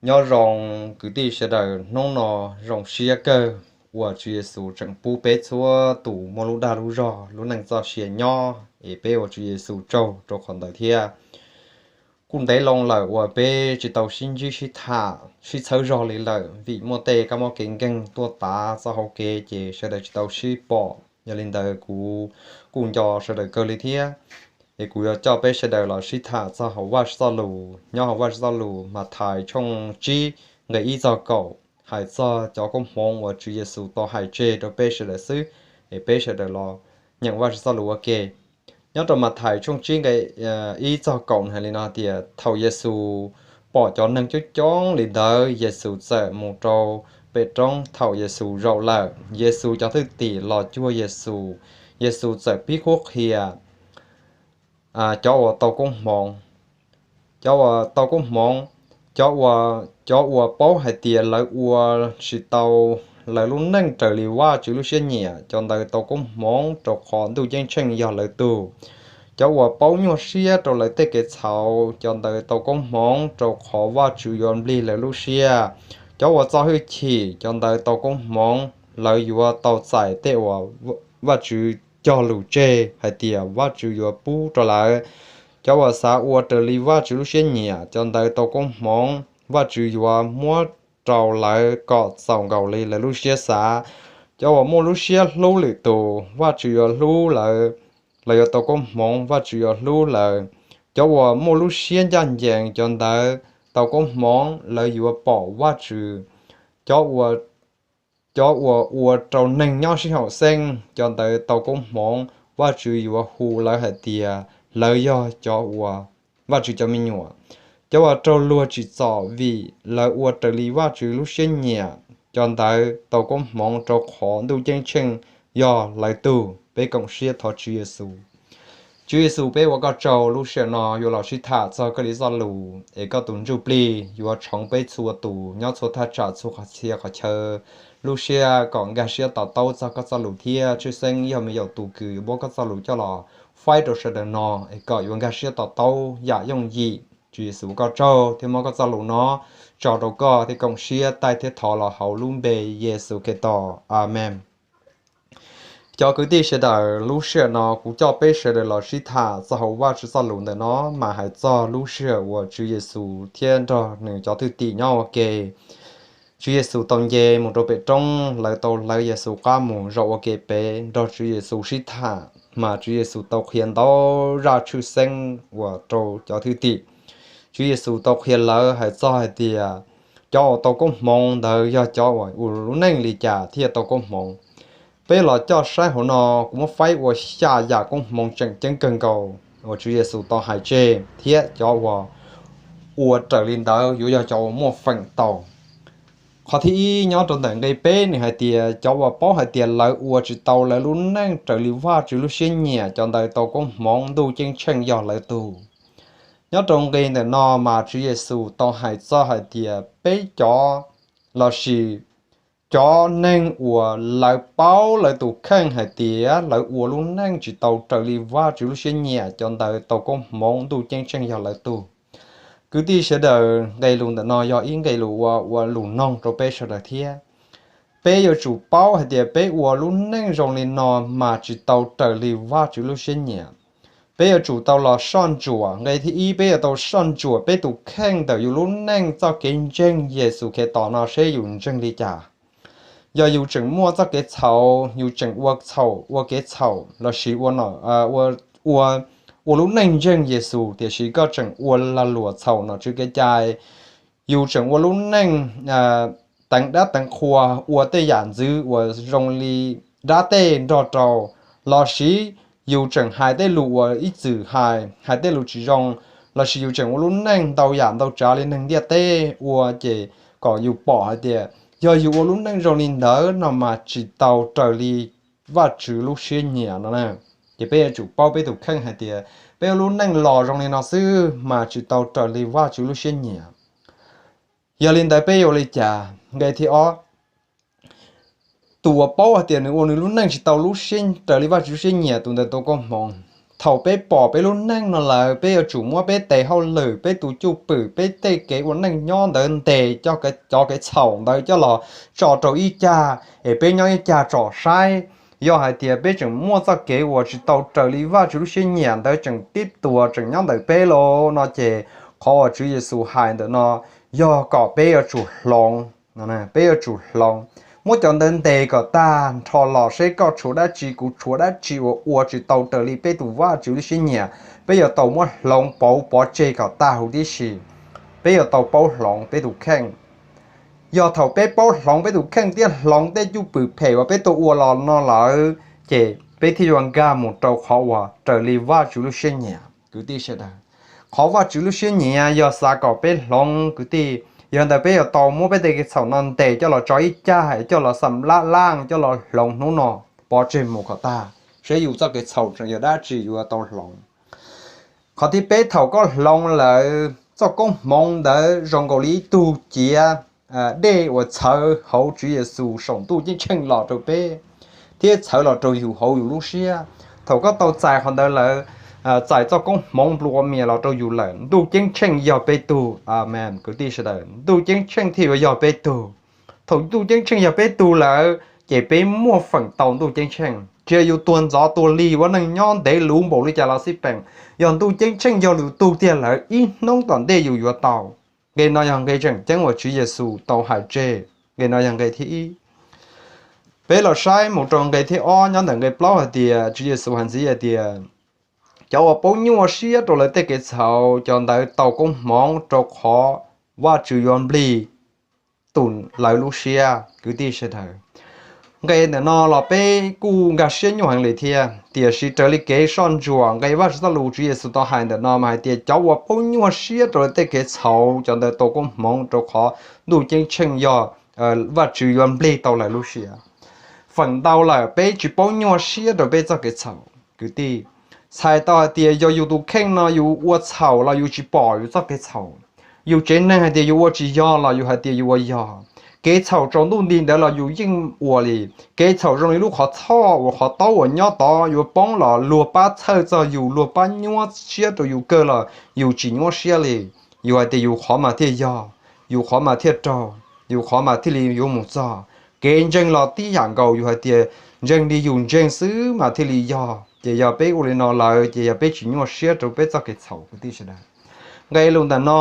Nyob zoo kwv tij sawv daws, hnub no zoo siab kawg uas Tswv Yexus tseem pub peb txhua tus muaj lub dag lub zog lub neej txoj sia nyob, es peb ua Tswv Yexus tsaug rau qhov ntawd thiab. Kuj ntev loo lawm uas peb tsis tau sib ntsib sib tham sib txhawb zog li lawm vim muaj tej kab mob kev nkeeg tuaj tav txoj hau kev ces sawv daws tsis tau sib pom. Yog li ntawd kuv kuj nco sawv daws kawg li thiab. Es kuv yuav coj peb sawv daws los sib tham txog hauv Vajtswv txoj lus, nyob hauv Vajtswv txoj lus Mathais tshooj tsib nqe ib txog kaum, hais txog cov koob hmoov uas Tswv Yexus tau hais tseg rau peb sawv daws xwb. Es peb sawv daws los nyeem Vajtswv txoj lus ua ke. Nyob rau Mathais tshooj tsib nqe ib txog kaum hais li no tias, thaum Yexus pom cov neeg coob coob li ntawd, Yexus txawm mus rau pem roob. Thaum Yexus zaum lawm, Yexus cov thwj tim los cuag Yexus. Yexus txawm pib qhuab qhia cov uas tau koob hmoov, cov uas tau koob hmoov, cov uas, cov uas paub hais tias lawv ua tsis tau lawv lub neej raws li Vajtswv lub siab nyiam, cov ntawd tau koob hmoov rau qhov ntuj ceeb tsheej yog lawv tug. Cov uas paub nyuaj siab rau lawv tej kev txhaum, cov ntawd tau koob hmoov rau qhov Vajtswv yuav nplig lawv lub siab. Cov uas txo hwj chim, cov ntawd tau koob hmoov, lawv yuav tau txais tej uas Vajtswv cog lus tseg hais tias Vajtswv yuav pub rau lawv. Cov uas xav ua raws li Vajtswv lub siab nyiam, cov ntawd tau koob hmoov, Vajtswv yuav muab rau lawv kom txaus nkaus li lawv lub siab xav. Cov uas muaj lub siab hlub lwm tus, Vajtswv yuav hlub lawv. Lawv yuav tau koob hmoov, Vajtswv yuav hlub lawv. Cov uas muaj lub siab ncaj ncees, cov ntawd tau koob hmoov, lawv yuav pom Vajtswv. Cov uas ua rau neeg nyob sib haum xeeb, cov ntawd tau koob hmoov, Vajtswv yuav hu lawv hais tias lawv yog cov uas Vajtswv cov me nyuam. Cov uas raug luag tsim txom vim lawv ua raws li Vajtswv lub siab nyiam, cov ntawd tau koob hmoov rau qhov ntuj ceeb tsheej yog lawv tug. Peb koom siab thov Tswv Yexus. Tswv Yexus, peb ua koj tsaug lub sij hawm no yuav los sib tham txog koj li txoj lus es koj tus ntsuj plig yuav tshoov peb txhua tus nyob txhua thaj tsam txhua qhov txhia qhov chaw lub siab kom nkag siab to taub txog koj txoj lus thiab tshwj xeeb yog me yaum tus kws yuav muab koj txoj lus coj los faib rau sawv daws no es kom yuav nkag siab to taub yam yooj yim. Tswv Yexus, ua koj tsaug thiab muab koj txoj lus no tso rau koj thiab koom siab taij thiab thov los hauv lub npe Yexus Khetos, Amees. Cov kwv tij sawv daws, lub sij hawm no kuv coj peb sawv daws los sib tham txog hauv Vajtswv txoj lus ntawm no mas hais txog lub sij hawm uas Tswv Yexus thiab nrog nws cov thwj tim nyob ua ke. Tswv Yexus tau nce mus rau pem roob, lawv tau hlawv Yexus qab mus zaum ua ke pem nrog Tswv Yexus sib tham, mas Tswv Yexus tau qhia ntau zaj tshwj xeeb uas rau cov thwj tim. Tswv Yexus tau qhia lawv hais txog hais tias cov uas tau koob hmoov ntawd yog cov uas ua lub neej li cas thiaj tau koob hmoov. Peb los coj saib hauv no, kuv muab faib ua xya yam koob hmoov tseem ceeb kawg nkaus uas Tswv Yexus tau hais tseg thiab cov uas ua raws li ntawd yuav yog cov uas muaj feem tau. Qhov thib ib nyob rau ntawm nqe peb, nws hais tias cov uas paub hais tias lawv ua tsis tau lawv lub neej raws li Vajtswv lub siab nyiam, cov ntawd tau koob hmoov, ntuj ceeb tsheej yog lawv tug. Nyob rau nqe ntawm no mas Tswv Yexus tau hais txog hais tias peb cov, lossis cov neeg uas lawv paub lawv tus kheej hais tias lawv ua lub neej tsis tau raws li Vajtswv lub siab nyiam, cov ntawd tau koob hmoov, ntuj ceeb tsheej yog lawv tug. Kwv tij sawv daws, nqe lus ntawm no yog ib nqe lus ua, ua lus noog rau peb sawv daws thiab. Peb yuav tsum paub hais tias peb ua lub neej zoo li no mas tsis tau raws li Vajtswv lub siab nyiam. Peb yuav tsum tau los soj ntsuam. Nqe thib ib, peb yuav tau soj ntsuam peb tus kheej ntawm yus lub neej txoj kev ntseeg Yexus Khetos no seb yus ntseeg li cas. Yog yus tseem muaj txoj kev txhaum, yus tseem ua txhaum, ua kev txhaum lossis ua, ua, ua lub neej ntseeg Yexus tiam sis koj tseem ua lag luam txhaum nom tswv kev cai, yus tseem ua lub neej teev dab teev qhua, ua tej yam ntxwv uas zoo li dab tej nrog rau, lossis yus tseem hais tej lus uas ib txwm hais, hais tej lus tsis zoo, lossis yus tseem ua lub neej ntau yam ntau tsav li neeg ntiaj teb ua ces kom yus pom hais tias yog yus ua lub neej zoo li ntawd no mas tsis tau raws li Vajtswv lub siab nyiam no na. Ces peb yuav tsum paub peb tus kheej hais tias peb ua lub neej los zoo li no xwb mas tsis tau raws li Vajtswv lub siab nyiam. Yog li ntawd peb yuav ua li cas? Nqe thib ob, tus uas paub hais tias nws ua nws lub neej tsis tau lub siab, raws li Vajtswv lub siab nyiam, tus ntawd tau koob hmoov. Thaum peb pom peb lub neej no lawm, peb yuav tsum muab peb tes hauj lwm, peb tus cwj pwm, peb tej kev ua neej nyob ntawd ntes cov kev txhaum ntawd coj los tso rau ib cag es peb nyob ib cag tsom saib. Yog hais tias peb tseem muaj txoj kev uas tsis tau raws li Vajtswv lub siab nyiam ntawd tseem tib tuas tseem nyob ntawm peb los no ces qhov uas Tswv Yexus hais ntawm no yog kom peb yuav tsum hloov. Peb yuav tsum hloov, muab cov ntawd ntes kom tag nrho los seb koj tshuav dab tsi, kuv tshuav dab tsi uas ua tsis tau raws li peb tus Vajtswv lub siab nyiam. Peb yuav tau muab hloov pauv pov tseg kom tag huv tib si. Peb yuav tau paub hloov peb tus kheej. Yog thaum peb paub hloov peb tus kheej thiab hloov tej cwj pwm phem uas peb tau ua los no lawm, ces peb thiaj yuav nkag mus rau qhov uas raws li Vajtswv lub siab nyiam kwv tij sawv daws. Qhov Vajtswv lub siab nyiam yog xav kom peb hloov kwv tij. Yog li ntawd peb yuav tau muab peb tej kev txhaum no ntes coj los tso ib cag, coj los xam laj laj, coj los hloov hnub no pov tseg mus kom tag, seb yus txoj kev txhaum tseem yog dab tsi yuav tau hloov. Qhov thib peb, thaum koj hloov lawm, txoj koob hmoov ntawd zoo nkaus li ib tug ciav dej uas txhawv hauv Tswv Yexus saum ntuj ceeb tsheej los rau peb, thiab txhawv los rau yus hauv yus lub siab. Thaum koj tau txais qhov ntawd lawm, txais txoj koob hmoov nplua mias los rau yus lawm, ntuj ceeb tsheej yog peb tug. Amen kwv tij sawv daws, ntuj ceeb tsheej thiaj yuav yog peb tug. Thaum ntuj ceeb tsheej yog peb tug lawm ces peb muaj feem tau ntuj ceeb tsheej. Tsis yog yus tuag ntxov tuag lig ua neej nyob ntev luv npaum li cas los xij peem, yog ntuj ceeb tsheej yog lwm tus tiag lawm, ib hnub tom ntej yus yuav tau. Nqe no yog nqe tseem ceeb uas Tswv Yexus tau hais tseg. Nqe no yog nqe thib ib. Peb los saib mus rau nqe thib ob nyob ntawm nqe plaub hais tias, Tswv Yexus hais ntxiv hais tias, cov uas paub nyuaj siab rau lawv tej kev txhaum, cov ntawd tau koob hmoov rau qhov Vajtswv yuav nplig tus lawv lub siab kwv tij sawv daws. Nqe ntawm no los peb kuj nkag siab nyuaj heev li thiab, tiam sis raws li kev soj ntsuam nqe Vajtswv txoj lus Tswv Yexus tau hais ntawm no mas hais tias cov uas paub nyuaj siab rau lawv tej kev txhaum, cov ntawd tau koob hmoov rau qhov ntuj ceeb tsheej yog Vajtswv yuav nplig tau lawv lub siab. Feem ntau lawm peb tsis paub nyuaj siab rau peb txoj kev txhaum kwv tij. Txhais tau hais tias yog yus tus kheej no yus ua txhaum los yus tsis pom yus txoj kev txhaum. Yus tsev neeg hais tias yus ua tsis yog los yus hais tias yus ua yog. Kev txhaum tsaus ntuj nti ntawd los yus yeej ua li. Kev txhaum zoo li lub qhov txhoj uas qhov taub uas nyob tod yuav poob los luag pab txhawj txog yus, luag pab nyuaj siab rau yus kawg los yus tsis nyuaj siab li. Yus hais tias yus qhov mas thiaj yog, yus qhov mas thiaj raug, yus qhov mas thiaj li yuav mus txog. Kev ntseeg los tib yam nkaus, yus hais tias ntseeg li yus ntseeg xwb mas thiaj li yog. Ces yog peb ua li no lawm ces yog peb tsis nyuaj siab rau peb txoj kev txhaum kwv tij sawv daws. Nqe lus ntawm no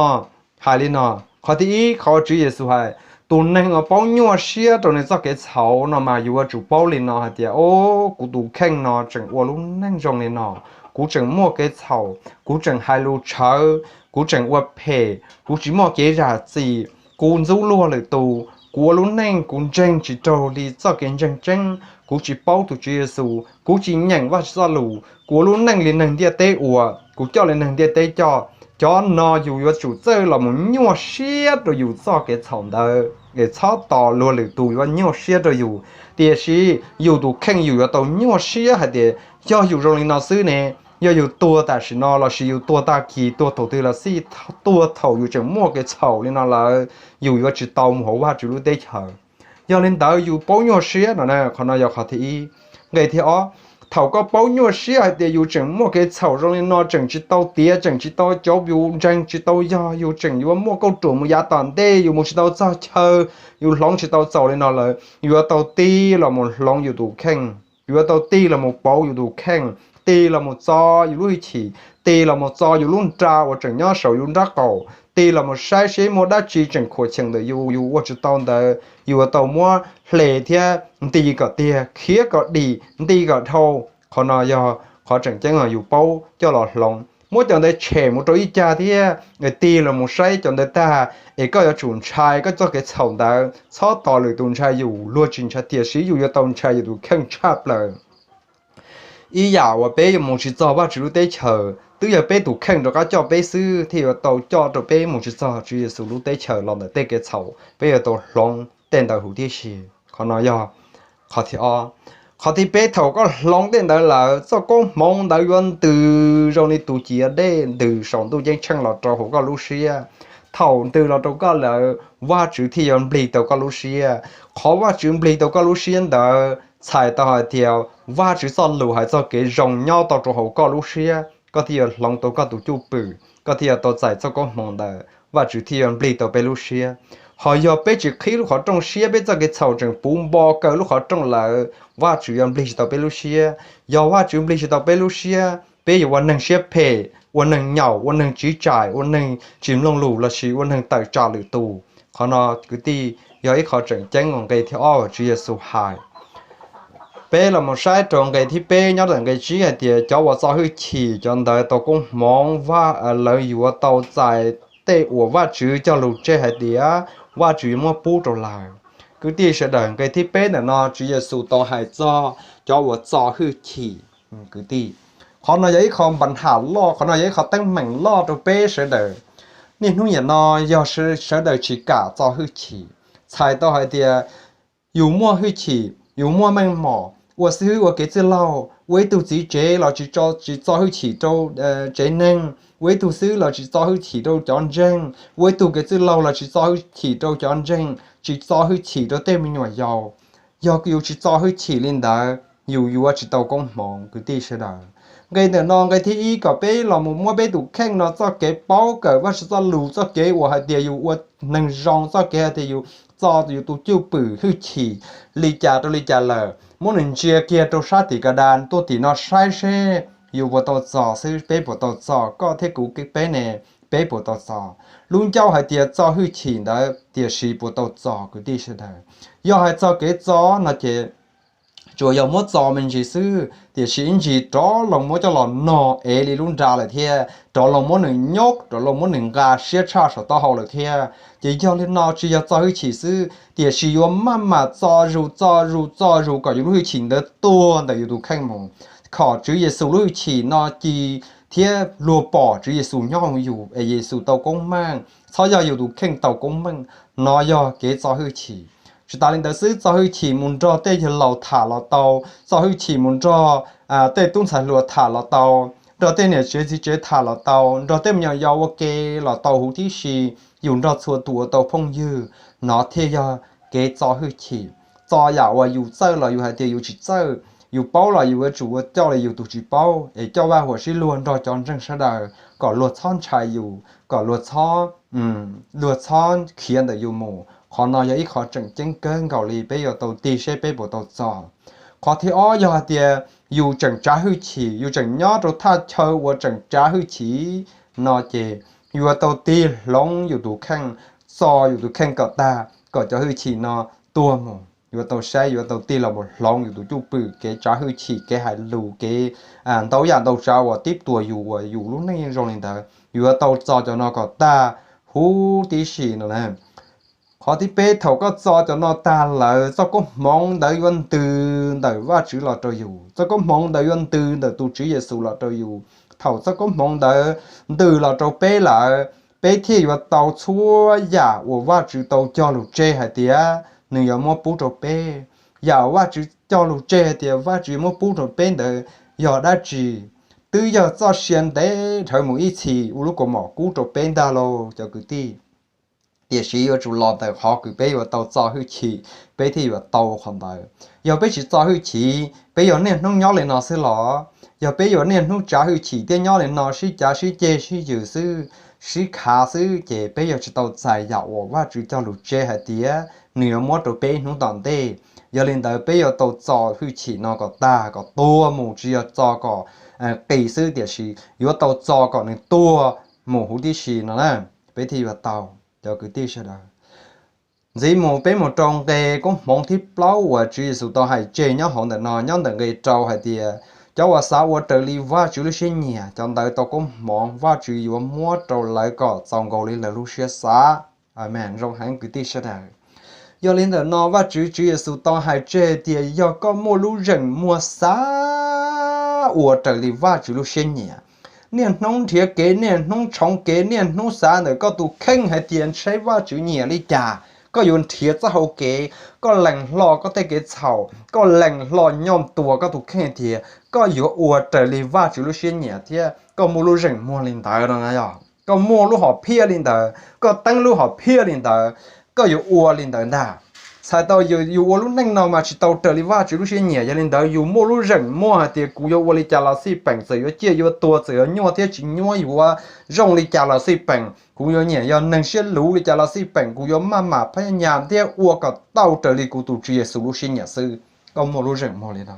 hais li no. Qhov thib ib, qhov Tswv Yexus hais, tus neeg uas paub nyuaj siab rau nws txoj kev txhaum no mas yuav tsum paub li no hais tias, o, kuv tus kheej no tseem ua lub neej zoo li no, kuv tseem muaj kev txhaum, kuv tseem hais lus tshawv, kuv tseem ua phem, kuv tsis muaj kev zam txim, kuv ntxub luag lwm tus, kuv ua lub neej kuv ntseeg tsis raug li txoj kev ntseeg tseeb, kuv tsis paub tus Tswv Yexus, kuv tsis nyeem Vajtswv txoj lus, kuv ua lub neej li neeg ntiaj teb ua, kuv coj li neeg ntiaj teb coj. Cov no yus yuav tsum txawj los mus nyuaj siab rau yus txoj kev txhaum ntawd es txhob tos luag lwm tus yuav nyuaj siab rau yus. Tiam sis yus tus kheej yus yuav tau nyuaj siab hais tias yog yus zoo li no xwb ne, yog yus tuag tam sim no lossis yus tuag tag kis, tuag thaum twg los xij, tuag thaum yus tseem muaj kev txhaum li no lawm, yus yuav tsis tau mus hauv Vajtswv lub teb chaws. Yog li ntawd yus paub nyuaj siab no, qhov no yog qhov thib ib. Nqe thib ob, thaum koj paub nyuaj siab hais tias yus tseem muaj kev txhaum zoo li no, tseem tsis tau tiav, tseem tsis tau cov yus ntseeg tsis tau yog, yus tseem yuav muaj kauj ruam mus yav tom ntej, yus mus tsis tau txog chaw, yus hloov tsis tau txaus li no lawm, yus yuav tau tig los mus hloov yus tus kheej, yus yuav tau tig los mus pauv yus tus kheej, tig los mus txo yus lub hwj chim, tig los mus txo yus lub nra uas tseem nyob saum yus nraub qaum, tig los mus saib seb muaj dab tsi tseem khuam cheem ntawm yus, yus ua tsis tau ntawd, yus yuav tau muab hle thiab nti kom tiag, khiav kom dim, nti kom dhau. Qhov no yog qhov tseem ceeb yus paub coj los hloov. Muab cov ntawd tshem mus rau ib cag thiab tig los mus saib cov ntawd tag, es koj yuav tsum ntshai koj txoj kev txhaum ntawd. Txhob tos lwm tus ntshai yus, luag tsis ntshai, tiam sis yus yuav tau ntshai yus tus kheej tshaj plaws. Ib yam uas peb yuav mus tsis txog Vajtswv lub teb chaws, twb yog peb tus kheej rov qab coj peb xwb thiaj yuav tau coj rau peb mus tsis txog Tswv Yexus lub teb chaws los ntawm tej kev txhaum. Peb yuav tau hloov tej ntawd huv tib si. Qhov no yog qhov thib ob. Qhov thib peb, thaum koj hloov tej ntawd lawm, txoj koob hmoov ntawd yuav ntws zoo li tus ciav dej ntws saum ntuj ceeb tsheej los rau hauv koj lub siab. Thaum ntws los rau koj lawm, Vajtswv thiaj yuav nplig tau koj lub siab. Qhov Vajtswv nplig tau koj lub siab ntawd txhais tau hais tias Vajtswv txoj lus hais txog kev zoo nyob tau rau hauv koj lub siab, koj thiaj yuav hloov tau koj tus cwj pwm, koj thiaj yuav tau txais txoj koob hmoov ntawd, Vajtswv thiaj yuav nplig tau peb lub siab. Ho yog peb tsis qhib lub qhov rooj siab, peb txoj kev txhaum tseem puv npo kaw lub qhov rooj lawm, Vajtswv yuav nplig tsis tau peb lub siab. Yog Vajtswv nplig tsis tau peb lub siab, peb yuav ua neeg siab phem, ua neeg nyaum, ua neeg tsiv tsaim, ua neeg tsis mloog lus lossis ua neeg tawm tsam lwm tus. Qhov no kwv tij, yog ib qho tseem ceeb uas nqe thib ob uas Tswv Yexus hais. Peb los mus saib rau nqe thib peb nyob ntawm nqe tsib hais tias cov uas txo hwj chim, cov ntawd tau koob hmoov, lawv yuav tau txais tej uas Vajtswv cog lus tseg hais tias Vajtswv yuav muab pub rau lawv. Kwv tij sawv daws, nqe thib peb ntawm no Tswv Yexus tau hais txog cov uas txo hwj chim. Kwv tij, qhov no yog ib qho npam ham loj, qhov no yog ib qho teeb meem loj rau peb sawv daws. Niaj hnub nim no yog sawv daws tsis kam txo hwj chim, txhais tau hais tias yus muaj hwj chim, yus muaj meej mom, ua xib hwb ua kev txwj laug, ua ib tug txiv tsev los tsis txo hwj chim rau tsev neeg, ua ib tug xib hwb los tsis txo hwj chim rau cov ntseeg, ua ib tug kev txwj laug los tsis txo hwj chim rau cov ntseeg, tsis txo hwj chim rau tej me nyuam yaus. Yog yus tsis txo hwj chim li ntawd, yus yuav tsis tau koob hmoov kwv tij sawv daws. Nqe ntawm no nqe thib ib kom peb los mus muab peb tus kheej no txoj kev paub kawm Vajtswv txoj lus, txoj kev uas hais tias yus ua neeg zoo, txoj kev hais tias yus txo yus tus cwj pwm hwj chim li cas rau li cas lawm, muab nws ntsia kiag rau sab tim ka das tuaj tim no saib seb yus puas tau txo xwb, peb puas tau txo, koj thiab kuv peb ne, peb puas tau txo. Lub ncauj hais tias txo hwj chim ntawd tiam sis puas tau txo kwv tij sawv daws. Yog hais txog kev txo no ces tsuas yog muab txo me ntsis xwb, tiam sis ib ntsis rov los muab coj los nog ev li lub nra lawm thiab, rov los muab nws nyob, rov los muab nws nqa siab tshaj saum taub hau lawm thiab. Ces yog li no tsis yog txo hwj chim xwb, tiam sis yuav maj mam txo zus txo zus txo zus kom yus lub hwj chim ntawd tuag ntawm yus tus kheej mus, kom Tswv Yexus lub hwj chim no ci thiab luag pom Tswv Yexus nyob hauv yus es Yexus tau koob meej, txhob yog yus tus kheej tau koob meej. No yog kev txo hwj chim. Tsis tas li ntawd xwb, txo hwj chim mus nrog tej yawg laus tham los tau, txo hwj chim mus nrog tej tub ntxhais hluas tham los tau, nrog tej niam tsev txiv tsev tham los tau, nrog tej me nyuam yaus ua ke los tau huv tib si, yus nrog txhua tus ua tau phooj ywg. No thiaj yog kev txo hwj chim. Txo yam uas yus txawj los yus hais tias yus tsis txawj, yus paub los yus yuav tsum ua coj li yus tus tsis paub es coj vaj huam sib luag nrog cov ntseeg sawv daws kom luag txhob ntshai yus, kom luag txhob, luag txhob khiav ntawm yus mus. Qhov no yog ib qho tseem ceeb kawg nkaus li, peb yuav tau tig seb peb puas tau txo. Qhov thib ob yog hais tias yus tseem tsav hwj chim, yus tseem nyob rau thaj chaw uas tseem tsav hwj chim no ces yuav tau tig hloov yus tus kheej, txo yus tus kheej kom tag, kom cov hwj chim no tuag mus. Yuav tau saib, yuav tau tig los mus hloov yus tus cwj pwm, kev tsav hwj chim, kev hais lus, kev ntau yam ntau tsav uas tib tuas yus uas yus lub neej yeej zoo li ntawd, yuav tau txo cov no kom tag huv tib si no na. Qhov thib peb, thaum koj txo cov no tag lawm, txoj koob hmoov ntawd yuav ntws ntawm Vajtswv los rau yus, txoj koob hmoov ntawd yuav ntws ntawm tus Tswv Yexus los rau yus. Thaum txoj koob hmoov ntawd ntws los rau peb lawm, peb thiaj yuav tau txhua yam uas Vajtswv tau cog lus tseg hais tias nws yuav muab pub rau peb. Yam uas Vajtswv cog lus tseg hais tias Vajtswv yuav muab pub rau peb ntawd yog dab tsi? Twb yog txoj sia ntev dhawv mus ib txhis ua lub kaus mom kub rau peb ntag lauj cov kwv tij. Tiam sis yuav tsum los ntawm qhov kws peb yuav tau txo hwj chim, peb thiaj yuav tau qhov ntawd. Yog peb tsis txo hwj chim, peb yuav niaj hnub nyob li no xwb los? Yog peb yuav niaj hnub tsav hwj chim thiab nyob li no sib cav sib ceg sib yws xwb, sib khav xwb, ces peb yuav tsis tau txais yam uas Vajtswv cog lus tseg hais tias nws yuav muab rau peb hnub tom ntej. Yog li ntawd peb yuav tau txo hwj chim no kom tag kom tuag mus, tsis yog txo kom qis xwb, tiam sis yuav tau txo kom nws tuag mus huv tib si no na, peb thiaj yuav tau. Cov kwv tij sawv daws, ntxiv mus peb mus rau nqe koob hmoov thib plaub uas Tswv Yexus tau hais tseg nyob hauv ntawm no, nyob ntawm nqe rau hais tias, cov uas xav ua raws li Vajtswv lub siab nyiam, cov ntawd tau koob hmoov, Vajtswv yuav muab rau lawv kom txaus nkaus li lawv lub siab xav. Amen. Zoo heev kwv tij sawv daws. Yog li ntawm no Vajtswv Tswv Yexus tau hais tseg tias yog koj muaj lub zeem muag xav ua raws li Vajtswv lub siab nyiam, niaj hnub nrhiav kev, niaj hnub tshoov kev, niaj hnub xav ntawm koj tus kheej hais tias saib Vajtswv nyiam li cas, koj yuav nrhiav txoj hau kev, koj lees hlo koj tej kev txhaum, koj lees hlo nyoj tua koj tus kheej hais tias koj yuav ua raws li Vajtswv lub siab nyiam thiab koj muaj lub zeem muag li ntawd no na, yog koj muaj lub hom phiaj li ntawd, koj teeb lub hom phiaj li ntawd, koj yuav ua li ntawd ntag. Txhais tau yus ua lub neej no mas tsis tau raws li Vajtswv lub siab nyiam, yog li ntawd yus muaj lub zeem muag hais tias kuv yuav ua li cas los xij peem, txawm yuav ciaj yuav tuag, txawm yuav nyuaj thiab tsis nyuaj, yuav zoo li cas los xij peem, kuv yuav nyiam yog neeg siab luv li cas los xij peem, kuv yuav maj mam phab nyas thiab ua kom tau raws li kuv tus Tswv Yexus lub siab nyiam xwb. Koj muaj lub zeem muag li no,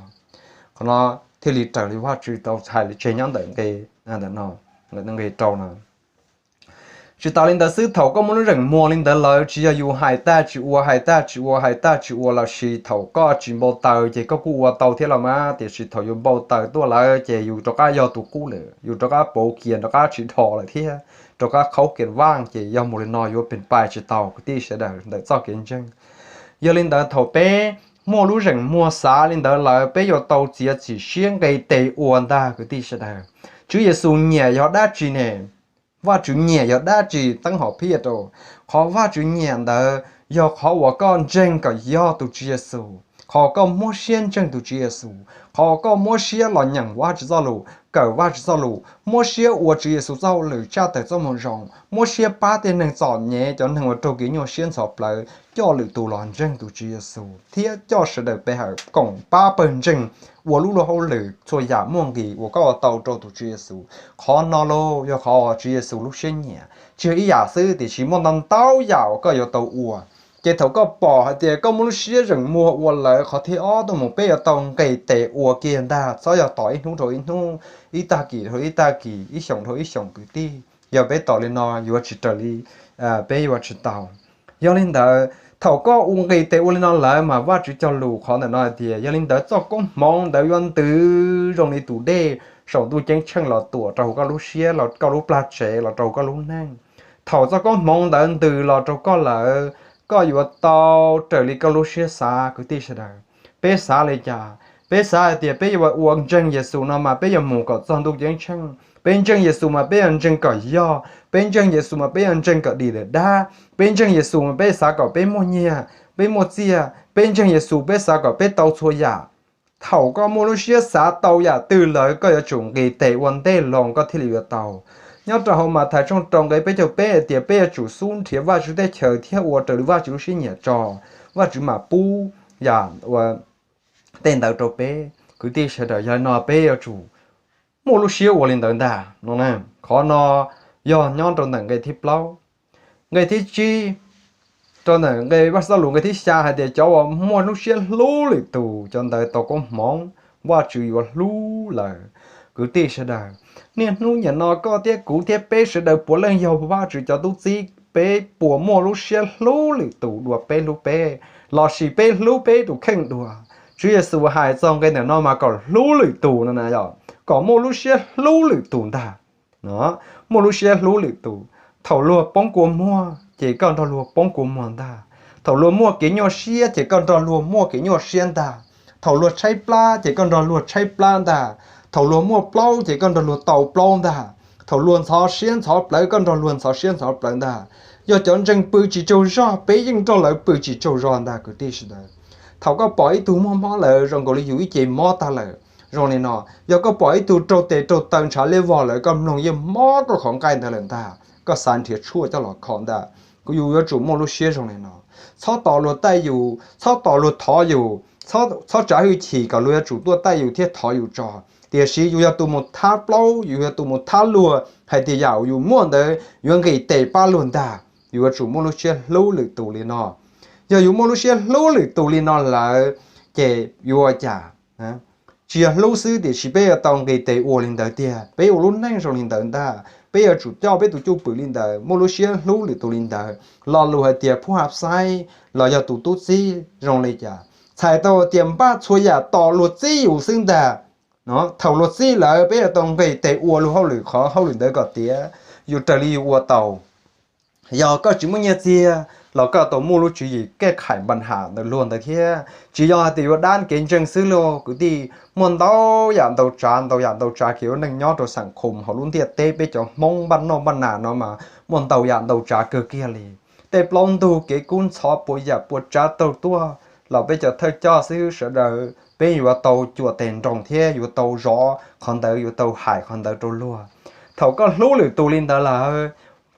qhov no thiaj li raws li Vajtswv tau hais tseg nyob ntawm nqe rau no. Tsis tas li ntawd xwb, thaum koj muaj lub zeem muag li ntawd lawm, tsis yog yus hais tag tsis ua, hais tag tsis ua, hais tag tsis ua, los sis thaum koj tsis npau taws ces koj kuj ua tau thiab los mas, tiam sis thaum yus npau taws tuaj lawm ces yus rov qab yog tus qub lawm, yus rov qab pauv kiag, rov qab tsis dhos lawm thiab, rov qab qhaub kiag vaj, ces yog mus li no yuav pes pais tsis tau kwv tij sawv daws ntawm txoj kev ntseeg. Yog li ntawd thaum peb muaj lub zeem muag xav li ntawd lawm, peb yuav tau txiav txim siab nqis tes ua ntag kwv tij sawv daws. Tswv Yexus nyiam yog dab tsi ne? Vajtswv nyiam yog dab tsi? Teeb hom phiaj rau, qhov Vajtswv nyiam ntawd yog qhov uas koj ntseeg kom yog tus Tswv Yexus, qhov koj muab siab ntseeg tus Tswv Yexus, qhov koj muab siab los nyeem Vajtswv txoj lus, kawm Vajtswv txoj lus, muab siab ua Tswv Yexus txoj hauj lwm tshaj tawm txoj moo zoo, muab siab pab tej neeg txom nyem, cov neeg uas raug kev nyuaj siab ntxhov plawv, coj lwm tus los ntseeg tus Tswv Yexus thiab coj sawv daws pe hawm koom pab pawg ntseeg ua lub luag hauj lwm txhua yam muaj nqis uas koj ua tau rau tus Tswv Yexus. Qhov no los yog qhov uas Tswv Yexus lub siab nyiam. Tsis yog ib yam xwb, tiam sis muaj ntau ntau yam uas koj yuav tau ua. Ces thaum koj pom hais tias koj muaj lub siab zeem muag ua lawm, qhov thib ob tuaj mus peb yuav tau nqis tes ua kiag ntag, txhob yog tos ib hnub dhau ib hnub, ib tag kis dhau ib tag kis, ib xyoos dhau ib xyoos kwv tij. Yog peb tos li no yuav tsis raws li, peb yuav tsis tau. Yog li ntawd, thaum koj ua nqis tes ua li no lawm mas Vajtswv cog lus qhov ntawm no hais tias, yog li ntawd txoj koob hmoov ntawd yuav ntws zoo li tus dej saum ntuj ceeb tsheej los tuam rau hauv koj lub siab, los koj lub plag tsev, los rau hauv koj lub neej. Thaum txoj koob hmoov ntawd ntws los rau koj lawm, koj yuav tau raws li koj lub siab xav kwv tij sawv daws. Peb xav li cas? Peb xav hais tias peb yuav ua ntseeg Yexus no mas peb yuav mus kom txog ntuj ceeb tsheej. Peb ntseeg Yexus mas peb yuav ntseeg kom yog. Peb ntseeg Yexus mas peb yuav ntseeg kom dim lawm dab. Peb ntseeg Yexus mas peb xav kom peb muaj nyiaj, peb muaj txiaj. Peb ntseeg Yexus peb xav kom peb tau txhua yam. Thaum koj muaj lub siab xav tau yam twg lawm, koj yuav tsum nqis tes ua ntej los koj thiaj li yuav tau. Nyob rau hauv Mathais tshooj rau nqe peb caug peb hais tias peb yuav tsum xub nrhiav Vajtswv teb chaws thiab ua raws li Vajtswv lub siab nyiam tso, Vajtswv mam pub yam ua tej ntawd rau peb. Kwv tij sawv daws, yog li no peb yuav tsum muaj lub siab ua li ntawd ntag no. Qhov no yog nyob rau ntawm nqe thib plaub. Nqe thib tsib, rau ntawm nqe Vaj Xov Lus nqe thib xya hais tias cov uas muaj lub siab hlub lwm tus, cov ntawd tau koob hmoov, Vajtswv yuav hlub lawv. Kwv tij sawv daws, niaj hnub nim no koj thiab kuv thiab peb sawv daws puav leej yog Vajtswv cov tub txib, peb puas muaj lub siab hlub lwm tus dua peb hlub peb, lossis peb hlub peb tus kheej dua? Tswv Yexus hais txog nqe ntawm no mas kom hlub lwm tus no na yom, kom muaj lub siab hlub lwm tus ntag. Muaj lub siab hlub lwm tus. Thaum luag poob kua muag ces koj nrog luag poob kua muag ntag. Thaum luag muaj kev nyuaj siab ces koj nrog luag muaj kev nyuaj siab ntag. Thaum luag tshaib plab ces koj nrog luag tshaib plab ntag. Thaum luag muaj plaub ces koj nrog luag tau plaub ntag. Thaum luag ntxhov siab ntxhov plawv koj nrog luag ntxhov siab ntxhov plawv ntag. Yog cov ntseeg pw tsis tsaug zog peb yeej nrog lawv pw tsis tsaug zog ntag kwv tij sawv daws. Thaum koj pom ib tug muaj mob lawm zoo nkaus li yus ib ce mob tag lawm, zoo li no, yog koj pom ib tug raug tes raug taw ntshav liab vog lawm koj mloog yeej mob koj qhov nqaij ntawd lawm ntag, koj xav nrhiav tshuaj coj los kho ntag. Kuv yus yuav tsum muaj lub siab zoo li no. Txhob tos luag taij yus, txhob tos luag thov yus, txhob tsav hwj chim kom luag yuav tsum tuaj taij yus thiab thov yus tso. Tiam sis yus yog tus mus thab plaub, yus yog tus mus thab luag hais tias yam uas yus muaj ntawd yuav nqis tes pab luag ntag. Yus yuav tsum muaj lub siab hlub lwm tus li no. Yog yus muaj lub siab hlub lwm tus li no lawm, ces yuav ua cas? Tsis yog hlub xwb tiam sis peb yuav tau nqis tes ua li ntawd tiag, peb ua lub neej zoo li ntawd ntag, peb yuav tsum coj peb tus cwj pwm li ntawd, muaj lub siab hlub lwm tus li ntawd. Lo lus hais tias phub hav xaib los yog tus tub txib zoo li cas? Txhais tau tias npaj txhua yam tos luag txib yus xwb ntag. Thaum luag txib lawm peb yuav tau nqis tes ua luag hauj lwm, qhov hauj lwm ntawd kom tiav, yus raws li yus ua tau. Yog koj tsis muaj nyiaj txiag los koj tau muaj lub tswv yim kej khaim npa ham ntawm luag ntawd thiab. Tsis yog hais tias yuav dab kev ntseeg xwb lauj kwv tij, muaj ntau yam ntau tsav, ntau yam ntau tsav kev ua neej nyob rau xam khoom hauv lub ntiaj teb peb cov Hmoob npaj noj npaj nas no mas muaj ntau yam ntau tsav kawg kiag li. Tej plaub ntug kev kub ntxhov puas yam puas tsav taug tuaj los peb cov thawj coj xib hwb sawv daws peb yuav tau cuam tes nroos thiab yuav tau zov qhov ntawd, yuav tau hais qhov ntawd rau luag. Thaum koj hlub lwm tus li ntawd lawm,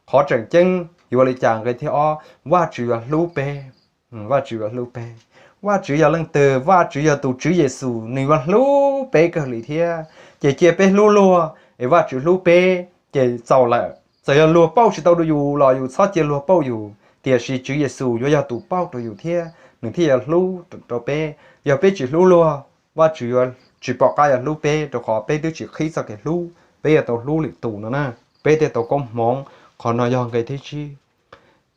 qhov tseem ceeb yuav li cas? Nqe thib ob, Vajtswv yuav hlub peb. Vajtswv yuav hlub peb. Vajtswv yog leej twg? Vajtswv yog tus Tswv Yexus, nws yuav hlub peb kawg li thiab. Ces cia peb hlub luag es Vajtswv hlub peb ces txaus lawm. Txawm yog luag pauj tsis tau rau yus los yus txhob cia luag pauj yus, tiam sis Tswv Yexus yuav yog tus pauj rau yus thiab nws thiaj yuav hlub rau peb. Yog peb tsis hlub luag, Vajtswv yuav tsis pom qab yuav hlub peb, rau qhov peb twb tsis qhib txoj kev hlub, peb yuav tau hlub lwm tus no na. Peb thiaj tau koob hmoov. Qhov no yog nqe thib tsib.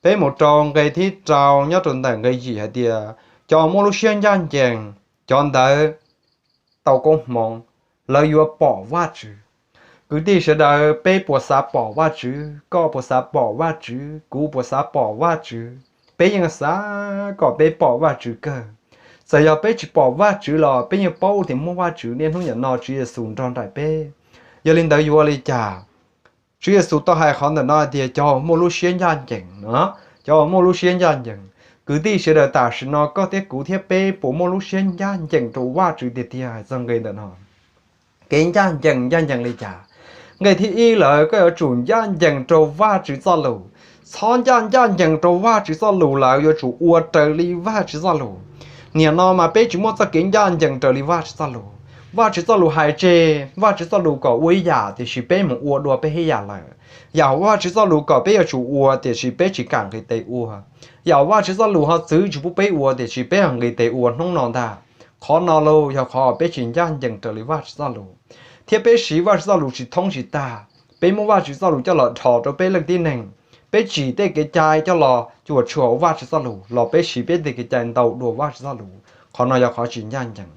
Peb mus rau nqe thib rau nyob rau ntawm nqe yim hais tias, cov muaj lub siab ncaj ncees, cov ntawd tau koob hmoov, lawv yuav pom Vajtswv. Kwv tij sawv daws, peb puas xav pom Vajtswv? Koj puas xav pom Vajtswv? Kuv puas xav pom Vajtswv? Peb yeej xav kom peb pom Vajtswv kawg. Txawm yog peb tsis pom Vajtswv los peb yeej paub tias muaj Vajtswv, niaj hnub nim no Tswv Yexus nrog nraim peb. Yog li ntawd yuav ua li cas? Tswv Yexus tau hais qhov ntawm no hais tias cov uas muaj lub siab ncaj ncees no, cov uas muaj lub siab ncaj ncees. Kwv tij sawv daws, tam sim no koj thiab kuv thiab peb puas muaj lub siab ncaj ncees rau Vajtswv tiag tiag? Hais txog nqe ntawm no, kev ncaj ncees ncaj ncees li cas? Nqe thib ib, lawm koj yuav tsum ncaj ncees rau Vajtswv txoj lus. Txhob ncaj ncaj ncees rau Vajtswv txoj lus, lawm yuav tsum ua raws li Vajtswv txoj lus. Nim no mas peb tsis muaj txoj kev ncaj ncees raws li Vajtswv txoj lus. Vajtswv txoj lus hais tseg Vajtswv txoj lus kom ua ib yam, tiam sis peb mus ua dua peb ib yam lawm. Yam Vajtswv txoj lus kom peb yuav tsum ua, tiam sis peb tsis kam nqis tes ua. Yam Vajtswv txoj lus ho txwv tsis pub peb ua, tiam sis peb ho nqis tes ua hnub no ntag. Qhov no los yog qhov peb tsis ncaj ncees raws li Vajtswv txoj lus, thiab peb siv Vajtswv txoj lus tsis thoob tsis tag. Peb muab Vajtswv txoj lus coj los dhos rau peb leej tib neeg, peb tsim tej kev cai coj los cuam tshuam Vajtswv txoj lus los peb siv peb tej kev cai ntau dua Vajtswv txoj lus. Qhov no yog qhov tsis ncaj ncees.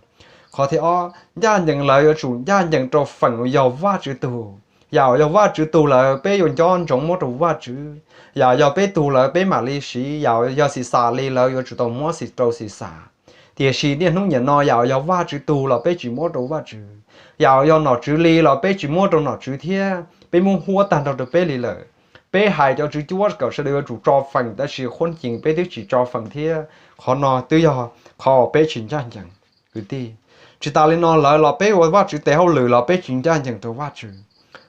Qhov thib ob, ncaj ncees lawm yuav tsum ncaj ncees rau feem uas yog Vajtswv tug. Yam uas yog Vajtswv tug lawm peb yuav nco ntsoov muab rau Vajtswv. Yam yog peb tug lawm peb mam li siv, yam yog Xixas li lawm yuav tsum tau muab rau Xixas. Tiam sis niaj hnub nim no yam uas yog Vajtswv tug los peb tsis muab rau Vajtswv, yam uas yog nom tswv li los peb tsis muab rau nom tswv thiab, peb muab huab tag nrho rau peb li lawm. Peb hais cov tswv cuab kom sawv daws yuav tsum tso feem, tab sis khuab ncees peb twb tsis tso feem thiab. Qhov no twb yog qhov uas peb tsis ncaj ncees. Kwv tij, tsis tas li no lawm los peb ua Vajtswv tes hauj lwm los peb tsis ncaj ncees rau Vajtswv.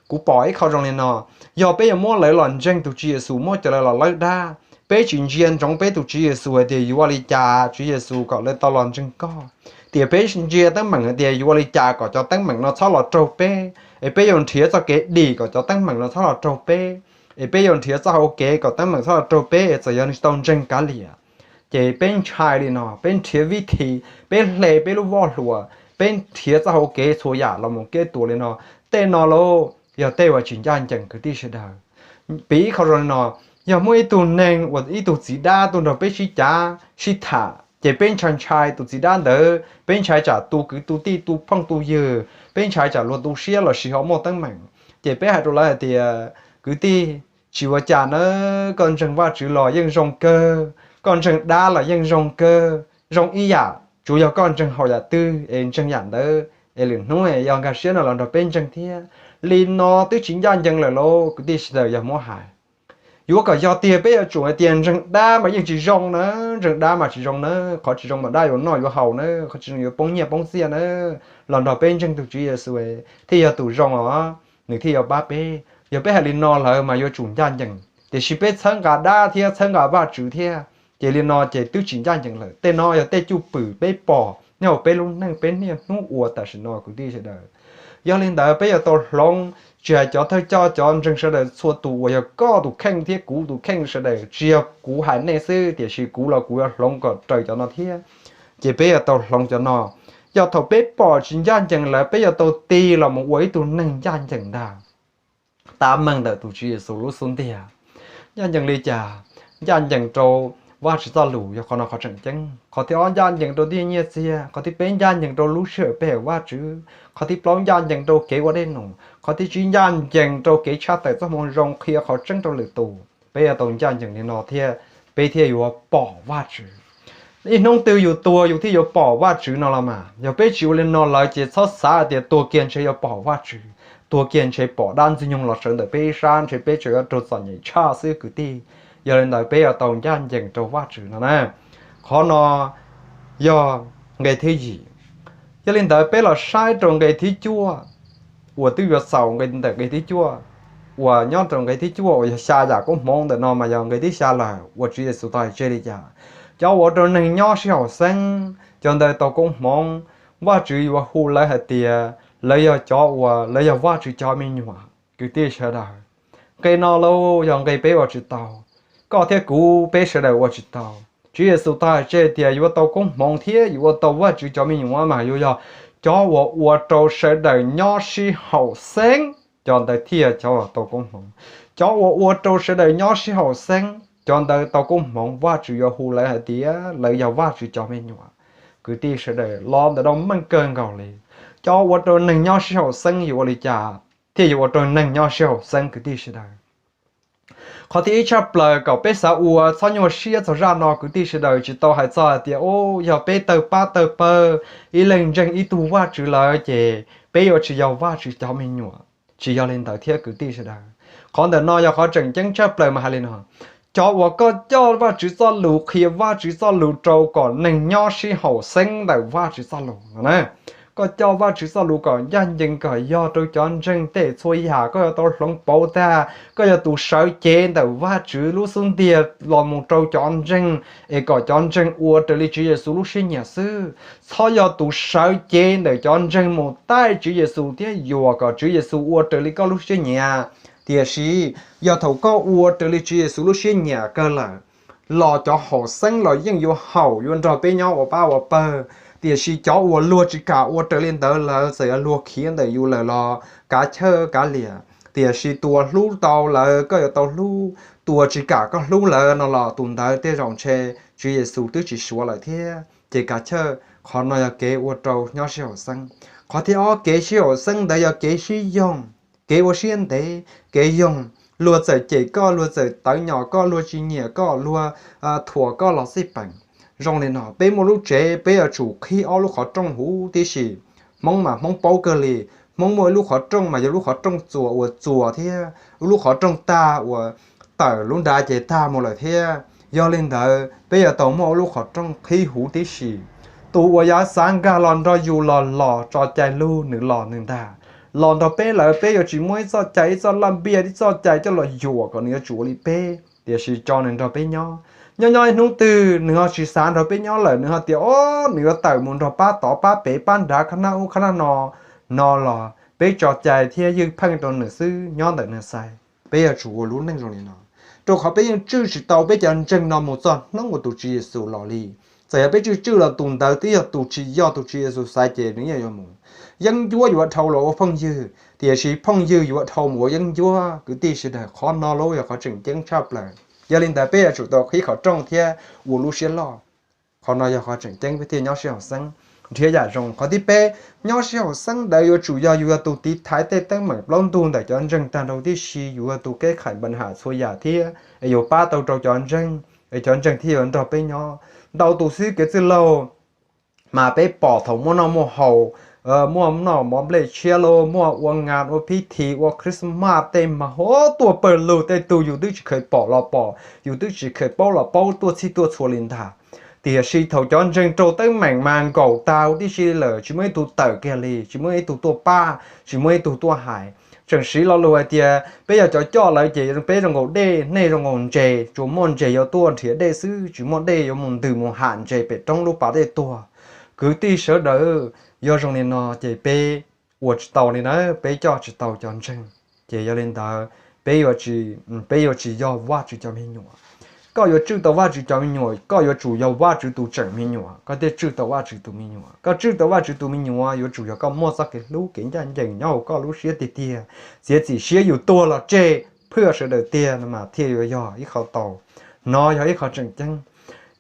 Kuv pom ib qho zoo li no, yog peb yuav muab lawv los ntseeg tus Tswv Yexus, muab cov lawv los lawb dab, peb tsis ntsia ntsoov peb tus Tswv Yexus hais tias yuav ua li cas Tswv Yexus kom lawv tau los ntseeg koj, tiam peb ntsia teeb meem hais tias yuav ua li cas kom cov teeb meem no txhob los raug peb, es peb yuav nrhiav txoj kev dim kom cov teeb meem no txhob los raug peb, es peb yuav nrhiav txoj hau kev kom teeb meem txhob los raug peb, es txawm yog nws tsis tau ntseeg kav liam, ces peb ntshai li no, peb nrhiav vib thi, peb hle peb lub voj hlua, peb nrhiav txoj hau kev txhua yam los mus kev tua li no. Tej no lauj yog tej uas tsis ncaj ncees kwv tij sawv daws. Piv ib qho zoo li no, yog muaj ib tug neeg uas ib tug txiv dab tuaj nrog peb sib cav sib tham, ces peb ntshai ntshai tus txiv dab ntawd, peb ntshai tsam tu kwv tu tij tu phooj tu ywg, peb ntshai tsam luag tu siab los sis ho muaj teeb meem, ces peb hais rau lawv hais tias, kwv tij, tsis ua cas nawb, koj ntseeg Vajtswv los yeej zoo kawg, koj ntseeg dab los yeej zoo kawg, zoo ib yam, tsuas yog koj ntseeg hauv yam twg es ntseeg yam ntawd, es lwm hnub yog nkag siab no los nrog peb ntseeg thiab. Li no twb tsis ncaj ncees lawm lauj kwv tij sawv daws. Yog muab hais, yuav kom yog tiag peb yuav tsum hais tias ntseeg dab mas yeej tsis zoo na, ntseeg dab mas tsis zoo na, qhov tsis zoo mas dab yuav noj yuav haus na, qhov tsis zoo yuav poob nyiaj poob txiaj na, los nrog peb ntseeg tus Tswv Yexus thiaj yog tus zoo os, nws thiaj yuav pab peb. Yog peb hais li no lawm mas yuav tsum ncaj ncees, tiam sis peb txhawb nqa dab thiab txhawb nqa Vajtswv thiab, ces li no ces twb tsis ncaj ncees lawm. Tej no yog tej cwj pwm peb pom nyob hauv peb lub neej peb niaj hnub ua tam sim no kwv tij sawv daws. Yog li ntawd peb yuav tau hloov, tsis hais cov thawj coj cov ntseeg sawv daws txhua tus uas yog koj tus kheej thiab kuv tus kheej sawv daws, tsis yog kuv hais nej xwb, tiam sis kuv los kuv yuav hloov kom raws cov no thiab. Ces peb yuav tau hloov cov no. Yog thaum peb pom tsis ncaj ncees lawm peb yuav tau tig los mus ua ib tug neeg ncaj ncees ntag, tab meeg ntawm tus Tswv Yexus lub xub ntiag. Ncaj ncees li cas? Ncaj ncees rau Vajtswv txoj lus yog qhov no qhov tseem ceeb. Qhov thib ob ncaj ncees rau tej nyiaj txiag. Qhov thib peb ncaj ncees rau lub sij hawm peb hawm Vajtswv. Qhov thib plaub ncaj ncees rau kev ua dej num. Qhov thib tsib ncaj ncees rau kev tshaj tawm txoj moo zoo qhia qhov tseeb rau lwm tus. Peb yuav tau ncaj ncees li no thiab peb thiaj yuav pom Vajtswv. Ib hnub twg yus tuag yus thiaj yuav pom Vajtswv no los mas. Yog peb tsis ua li no lawm ces txhob xav hais tias tuag kiag ntshe yuav pom Vajtswv. Tuag kiag ntshe pom dab ntxwg nyoog los sawv ntawm peb ib sab, ntshe peb tseem yuav raug txom nyem tshaj xwb kwv tij. Yog li ntawd peb yuav tau ncaj ncees rau Vajtswv no na. Qhov no yog nqe thib yim. Yog li ntawd peb los saib rau nqe thib cuaj, uas twb yuav xaus nqe ntawm nqe thib cuaj, uas nyob rau nqe thib cuaj uas yog xya yam koob hmoov ntawm no mas yog nqe thib xya lawm uas Tswv Yexus tau hais tseg li cas. Cov uas ua rau neeg nyob sib haum xeeb, cov ntawd tau koob hmoov, Vajtswv yuav hu lawv hais tias lawv yog cov uas lawv yog Vajtswv cov me nyuam. Kwv tij sawv daws, nqe no lauj yog nqe peb ua tsis tau, koj thiab kuv peb sawv daws ua tsis tau. Tswv Yexus tau hais tseg tias yuav tau koob hmoov thiab yuav ua tau Vajtswv cov me nyuam mas yuav yog cov uas ua rau sawv daws nyob sib haum xeeb, cov ntawd thiaj yog cov uas tau koob hmoov. Cov uas ua rau sawv daws nyob sib haum xeeb, cov ntawd tau koob hmoov, Vajtswv yuav hu lawv hais tias lawv yog Vajtswv cov me nyuam. Kwv tij sawv daws, los ntawm no meej kawg nkaus li. Cov ua rau neeg nyob sib haum xeeb yuav ua li cas thiaj yuav ua rau neeg nyob sib haum xeeb, kwv tij sawv daws? Qhov thib ib tshaj plaws kom peb xav ua txhob nyuaj siab txog zaj no, kwv tij sawv daws, tsis tau hais txog hais tias, o, yog peb tawg pab tawg pawg, ib leeg ntseeg ib tug Vajtswv lawm ces peb yuav tsis yog Vajtswv cov me nyuam. Tsis yog li ntawd thiab, kwv tij sawv daws. Qhov ntawm no yog qhov tseem ceeb tshaj plaws mas hais li no: cov uas koj coj Vajtswv txoj lus, qhia Vajtswv txoj lus rau kom neeg nyob sib haum xeeb ntawm Vajtswv txoj lus no na. Koj coj Vajtswv txoj lus kom ncaj ncees, kom yog rau cov ntseeg tej txhua yam, koj yuav tau hloov pauv tag, koj yog tus sawv cev ntawm Vajtswv lub xub ntiag los mus rau cov ntseeg, es kom cov ntseeg ua raws li Tswv Yexus lub siab nyiam xwb. Txhob yog tus sawv cev ntawm cov ntseeg mus taij Tswv Yexus thiab yuam kom Tswv Yexus ua raws li koj lub siab nyiam. Tiam sis yog thaum koj ua raws li Tswv Yexus lub siab nyiam kawg lawm, los cov haum xeeb los yeej yuav haum, yuav nrog peb nyob ua pab ua pawg. Tiam sis cov uas luag tsis kam ua raws li ntawd lawm, txawm yog luag khiav ntawm yus lawm los kav chawj kav liam. Tiam sis tus uas hlub tau lawm koj yuav tau hlub, tus uas tsis kam koj hlub lawm no los tus ntawd tej zaum ntshe Tswv Yexus twb tsis suav lawm thiab. Ces kav chawj, qhov no yog kev ua rau nyob sib haum xeeb. Qhov thib ob, kev sib haum xeeb ntawd yog kev sib yoog, kev ua siab ntev, kev yoog. Luag txawm cem koj, luag txawm tawv nyom koj, luag tsis nyiam koj, luag thuam koj los xij peem. Zoo li no, peb muaj lub tsev, peb yuav tsum qhib ob lub qhov rooj huv tib si. Hmoob mas Hmoob paub kawg li, Hmoob muaj ib lub qhov rooj mas yog lub qhov rooj txuas uas txuas thiab, ib lub qhov rooj tag uas tawm lub nrad ces tag mus lawm thiab. Yog li ntawd, peb yuav tau muaj ib lub qhov rooj qhib huv tib si. Tus uas yuav xav nkag los nrog yus los los tso cai lug, nws los nws ntag. Los nrog peb lawm, peb yuav tsis muab ib txoj cai, ib txoj laj npiaj, ib txoj cai coj los yuam kom nws yuav tsum ua li peb, tiam sis tso nws nrog peb nyob. Nyob nyob ib hnub twg nws ho tsis xav nrog peb nyob lawm, nws ho tias, o, nws yuav tawm mus nrog pab tod pab pem, pab nrad, qhab nab ub qhab nab no, no los peb tso cai thiab ywj pheej rau nws xwb, nyob ntawm nws xaiv. Peb yuav tsum ua lub neej zoo li no, rau qhov peb yeej tswj tsis tau peb cov ntseeg no mus txog hnub uas tus Tswv Yexus los li. Txawm yog peb tswj tswj los tus ntawd twb yog tus tsis yog tus Tswv Yexus xaiv ces nws yeej yuav mus. Yeeb ncuab yuav dhau los ua phooj ywg, tiam sis phooj ywg yuav dhau mus ua yeeb ncuab, kwv tij sawv daws. Qhov no lauj yog qhov tseem ceeb tshaj plaws. Yog li ntawd peb yuav tsum tau qhib qhov rooj thiab ua lub siab loj. Qhov no yog qhov tseem ceeb peb thiaj nyob sib haum xeeb, nrhiav yam zoo. Qhov thib peb, nyob sib haum xeeb ntawd yuav tsum yog yus yog tus tiv thaiv tej teeb meem plaub ntug ntawm cov ntseeg tag nrho tib si, yus yog tus keb khais npa ham txhua yam thiab, es yuav pab tau rau cov ntseeg, es cov ntseeg thiaj yuav nrog peb nyob. Ntau tus xib hwb kev txwj laug mas peb pom thaum muaj noj muaj haus, muaj noj mov nplej tshiab los muaj ua ngas ua phib thi ua Christmas tej mas ho tuaj pawg lug, tej tug yus twb tsis kheev pom los pom, yus twb tsis kheev paub los paub, tuaj txhij tuaj txhua li ntag. Tiam sis thaum cov ntseeg raug teeb meem mas nkaum tag huv tib si lawm, tsis muaj ib tug tawm kiag li, tsis muaj ib tug tuaj pab, tsis muaj ib tug tuaj hais. Tseem siv lo lus hais tias peb yog cov coj lawm ces peb zoo nkaus dej, nej zoo nkaus ntses, tsuas muaj ntses yuav tuaj nrhiav dej xwb, tsis muaj dej yuav mus ntws mus ham ntses pem roob lub pas dej tuag. Kwv tij sawv daws, yog zoo li no ces peb ua tsis tau li na, peb coj tsis tau cov ntseeg. Ces yog li ntawd, peb yuav tsis, peb yuav tsis yog Vajtswv cov me nyuam. Koj yuav tswj tau Vajtswv cov me nyuam, koj yuav tsum yog Vajtswv tus tseem me nyuam, koj thiaj tswj tau Vajtswv tus me nyuam. Koj tswj tau Vajtswv tus me nyuam yuav tsum yog koj muaj txoj kev hlub kev ncaj ncees nyob hauv koj lub siab tiag tiag, txiav txim siab yus tuag los tseg, phwj sawv daws tiag no mas thiaj yuav yog ib qho tau. No yog ib qho tseem ceeb.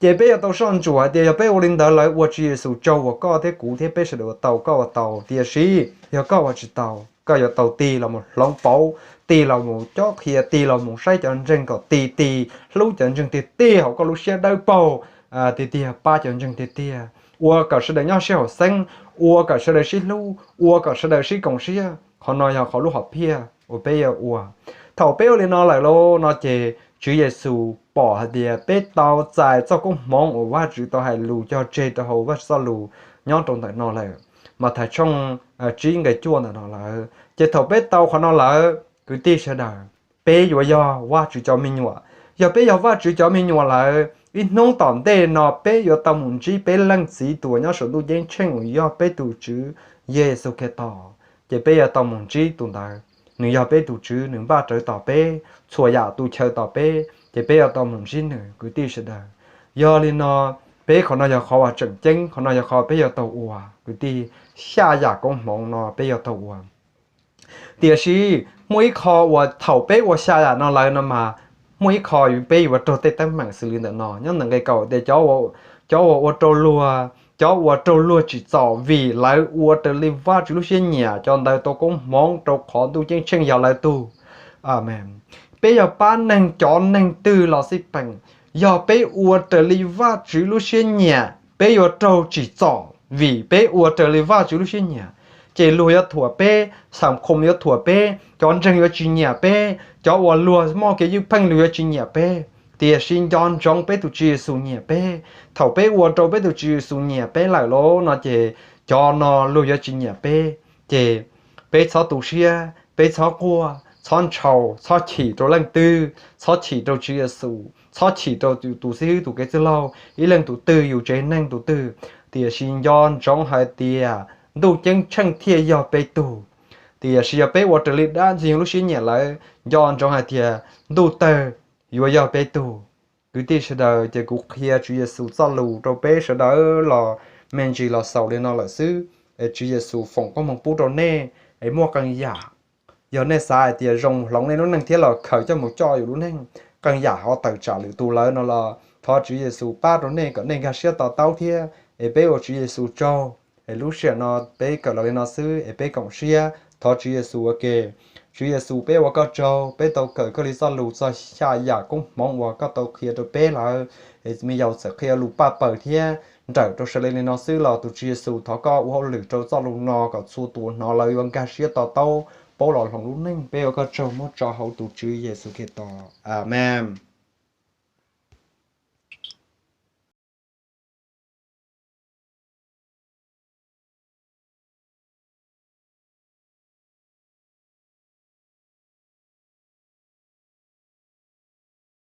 Ces peb yuav tau soj ntsuam hais tias yog peb ua li ntawd lawm, ua Tswv Yexus tsaug uas koj thiab kuv thiab peb sawv daws ua tau, koj ua tau. Tiam sis yog koj ua tsis tau, koj yuav tau tig los mus hloov pauv, tig los mus cob qhia, tig los mus saib cov ntseeg kom tig, tig hlub cov ntseeg tiag tiag hauv koj lub siab dawb paug, tiag tiag pab cov ntseeg tiag tiag, ua kom sawv daws nyob sib haum xeeb, ua kom sawv daws sib hlub, ua kom sawv daws sib koom siab. Qhov no yog qhov lub hom phiaj uas peb yuav ua. Thaum peb ua li no lawm lauj no ces Tswv Yexus pom hais tias peb tau txais txoj koob hmoov uas Vajtswv tau hais lus cog tseg rau hauv Vajtswv txoj lus nyob rau ntawm no lawm. Mathais tshooj tsib nqe cuaj ntawm no lawm. Ces thaum peb tau qhov no lawm, kwv tij sawv daws, peb yuav yog Vajtswv cov me nyuam. Yog peb yog Vajtswv cov me nyuam lawm, Ib hnub tom ntej no peb yuav tau mus ntsib peb Leej Txiv tus uas nyob saum ntuj ceeb tsheej uas yog peb tus Tswv Yexus Khetos, ces peb yuav tau mus ntsib tus ntawd. Nws yog peb tus Tswv, nws npaj rawv tos peb, txhua yam tu chaw tos peb, ces peb yuav tau mus ntsib nws kwv tij sawv daws. Yog li no, peb qhov no yog qhov uas tseem ceeb, qhov no yog qhov peb yuav tau ua kwv tij. Xya yam koob hmoov no peb yuav tau ua. Tiam sis muaj ib qho uas thaum peb ua xya yam no lawm no mas, muaj ib qho peb yuav raug tej teeb meem xws li ntawm no. Nyob ntawm nqe kaum tias, cov uas ua rau luag, cov uas raug luag tsim txom vim lawv ua raws li Vajtswv lub siab nyiam, cov ntawd tau koob hmoov rau qhov ntuj ceeb tsheej yog lawv tug. Amees. Peb yog pab neeg cov neeg twg los xij peem, yog peb ua raws li Vajtswv lub siab nyiam, peb yuav raug tsim txom vim peb ua raws li Vajtswv lub siab nyiam. Ces luag yuav thuam peb, xam khom yuav thuam peb, cov ntseeg yuav tsis nyiam peb, cov uas luag muaj kev ywj pheej luag yuav tsis nyiam peb. Tiam sis nco ntsoov peb tus Tswv Yexus nyiam peb. Thaum peb ua rau peb tus Tswv Yexus nyiam peb lawm lauj no ces cov no luag yuav tsis nyiam peb. Ces peb txhob tu siab, peb txhob quaj, txhob ntshau, txhob chim rau leej twg, txhob chim rau Tswv Yexus, txhob chim rau tus xib hwb tus kev txwj laug, ib leej tus twg, yus tsev neeg tus twg. Tiam sis nco ntsoov hais tias ntuj ceeb tsheej thiaj yog peb tug. Tiam sis yog peb ua raws li dab ntxwg nyoog lub siab nyiam lawm, nco ntsoov hais tias ntuj tawg yuav yog peb tug. Kwv tij sawv daws, ces kuv qhia Tswv Yexus txoj lus rau peb sawv daws los me ntsis los xaus li no lawm xwb. Es Tswv Yexus foom koob hmoov pub rau nej, es muaj qee yam, yog nej xav hais tias zoo hloov nej lub neej thiab los khaws coj mus coj yus lub neej, qee yam ho tawm tsam lwm tus lawm no los thov Tswv Yexus pab rau nej kom nej nkag siab to taub thiab. Es peb ua Tswv Yexus tsaug, es lub sij hawm no peb kawm los li no xwb, es peb koom siab thov Tswv Yexus ua ke. Tswv Yexus, peb ua koj tsaug, peb tau kawm koj li txoj lus txog xya yam koob hmoov uas koj tau qhia rau peb lawm. Es me yaus txawm qhia lus paj paws thiab nrawm rau sawv daws li no xwb los tus Tswv Yexus, thov koj ua hauj lwm rau txoj lus no kom txhua tus hnov lawv yuav nkag siab to taub, paub los hloov lub neej. Peb ua koj tsaug, muab tso hauv tus Tswv Yexus Khetos. Amees.